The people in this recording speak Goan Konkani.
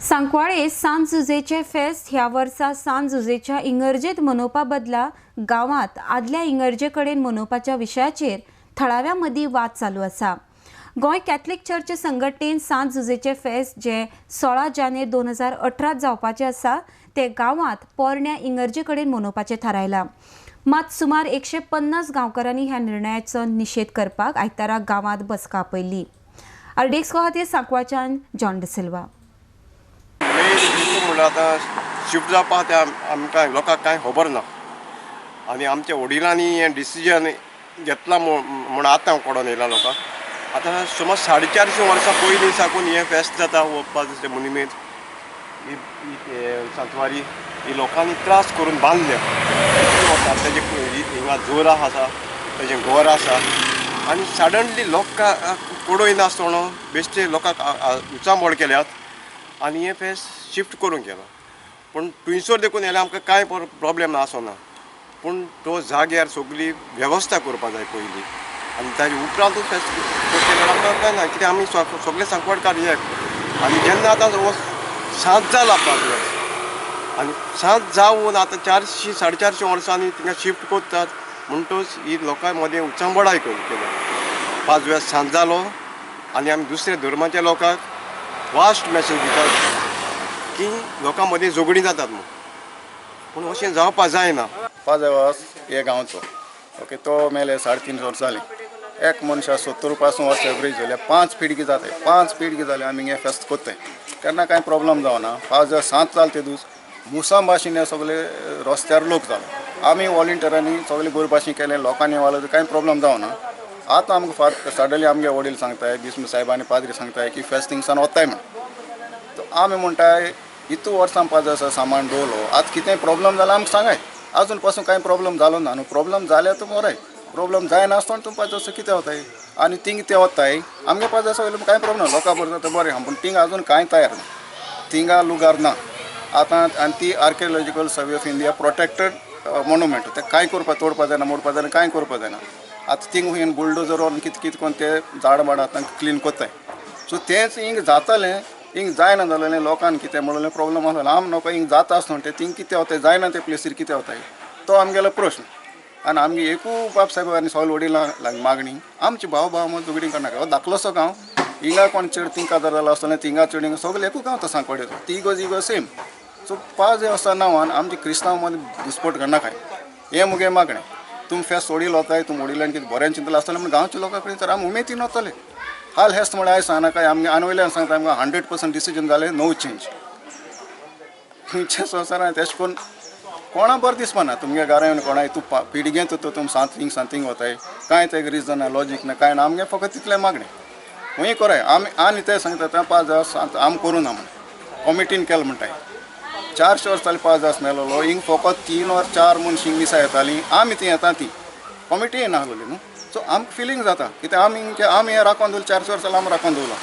सांकवाळे सांत जुजेचें फेस्त ह्या वर्सा सांत जुजेच्या इंगर्जेत मनोवपा बदला गांवांत आदल्या इंगर्जे कडेन मनोवपाच्या विशयाचेर थळाव्यां मदीं वाद चालू आसा. गोंय कॅथलीक चर्च संघटनेन सांत जुजेचें फेस्त जें 16 जानेर 2018 जावपाचें आसा तें गांवांत पोरण्या इंगर्जे कडेन मनोवपाचें थारायलां. मात सुमार 150 गांवकारांनी ह्या निर्णयाचो निशेध करपाक आयतारा गांवांत बसका आपयल्ली. आरडीएक्स खातीर सांकवाळच्यान जॉन डिसिल्वा. मेन हेतू म्हणल्यार आतां शिफ्ट जावपा तें आमकां लोकांक कांय खबर ना आनी आमच्या वडिलांनी हें डिसिजन घेतलां म्हूण आतां कोडोन येयलां लोकांक. आतां सुमार 450 वर्सां पयलीं साकून हें फेस्त जाता पाद्रीचे मोनुमेंत ही सांतवारी ही लोकांनी त्रास करून बांदल्या. इतलीं वर्सां तेजें हिंगा जोर आसा, तेजें घर आसा आनी सडनली लोकांक पडय नासतना बेश्टे लोकांक उचांबळ केल्यात आनी हें फेस्त शिफ्ट करूंक गेलो. पूण थंयसर देखून जाल्यार आमकां कांय प्रोब्लेम आसना, पूण तो जाग्यार सगली वेवस्था करपा जाय पयलीं आनी ताजे उपरांतूच फेस्त करचें जाल्यार आमकां कांय ना, कित्याक आमी सगळे सांकवाडकार एक. आनी जेन्ना आतां हो सांत जाला पाद्री आनी सांत जावन आतां 400 450 वर्सांनी थिंगा शिफ्ट करतात म्हणटच ही लोकां मदें उचांबळाय केल्या. पांच सांत जालो आनी आमी दुसऱ्या धर्माच्या लोकांक वास्ट मॅसेज दितात की लोकां मदीं झगडीं जातात म्हूण, पूण अशें जावपा जायना. पाजावास हे गांवचो, ओके, तो मेले 350 वर्सां जालीं. एक मनशा 70 पासून वर्स एवरेज जाल्या, 5 पिळगी जाताय, 5 पिळगी जाले आमी हे फेस्त कोत्ताय, केन्ना कांय प्रोब्लम जावना. पांच सांत जाल ते दीस मुसां भाशेन हे सगळे रस्त्यार लोक जालो. आमी वॉलंटियरांनी सगळे बरे भाशेन केलें, लोकांनी वालो, कांय प्रोब्लम जावना. आतां आमकां फाट सडनली आमगे वडील सांगताय, बिस्म साहेब आनी पाद्री सांगताय की फेस्त थिंगसान वताय म्हण. तो आमी म्हणटाय इतू वर्सां पांच आसा सामान दवरलो, आतां कितें प्रोब्लम जाला आमकां सांगाय. अजून पासून कांय प्रोब्लम जालो ना न्हू. प्रोब्लम जाल्यार तूं बरें, प्रोब्लम जायनासतना तूं पांच वर्सां कितें वताय आनी थिंग ते वताय आमगे पांच वर्सां वयले कांय प्रोब्लम ना, लोकां बरें जाता बरें. पूण थिंग अजून कांय तयार ना, थिंगा लुगार ना आतां. आनी ती Archaeological Survey of India protected monument, ते कांय करपा तोडपा जायना, मोडपा जायना, कांय करपा जायना. आतां थिंग हुंयन बुलडोजर व्हरून कितें कितें करून ते झाड माड आतां क्लीन कोत्ताय. सो तेंच हिंग जातालें, हिंग जायना जालें, लोकांक कितें म्हणलें प्रोब्लम आसलो. आम नोको हिंग जाता आसतना तें थिंग कितें वताय जायना, ते प्लेसीर कितें वताय तो आमगेलो प्रश्न. आनी आमगे एकू बाब साहेब आनी सगळे वडिलां लागीं मागणी, आमचे भाव भाव मदीं झगडीं करनाका. हो धाकलोसो गांव, हिंगा कोण चेड थिंग काजार जालो आसतलें, थिंगा चेड हिंगा सगळे एकू गांव तो सांकवाडेचो, तिगो जिगो सेम. सो पांच वर्सां नांवान आमचे क्रिस्तांव मदीं दुस्पोट करनाकाय, हें मुगे मागणें. तुमी फेस्त सोडील वताय, तुमी वडिलांनी कितें बरें चिंतलें आसतलें म्हण गांवच्या लोकां कडेन तर आमी उमेदीन वतले. हाल हेस्त म्हळ्यार आयज सांगनाका. आमगे आनी वयल्यान सांगता, आमकां 100% डिसिजन जालें, नो चेंज. खंयच्या संवसारांत तेश करून कोणा बरें दिसपाना. तुमगे घरा येवन कोणाय तूं पिडगेंत तो तुमी सांत थिंग सांतींग वताय, कांय तेका रिजन ना, लॉजीक ना, कांय ना. आमगे फकत तितलें मागणें हुंय कोराय आमी. आनी ते सांगता ते पांच सांत आमी करूं ना म्हण कॉमिटीन केलें म्हणटाय. 400 वर्सां जालीं पांच मेलोलो, हिंग फकत 3 वर 4 मनशां हिंग मिसां येतालीं, आमी तीं येता ती कॉमिटी नासलोली न्हू. सो आमकां फिलींग जाता कित्याक आमी आमी हें राखोन दवरलें, 400 वर्सां आमी राखोन दवरलां.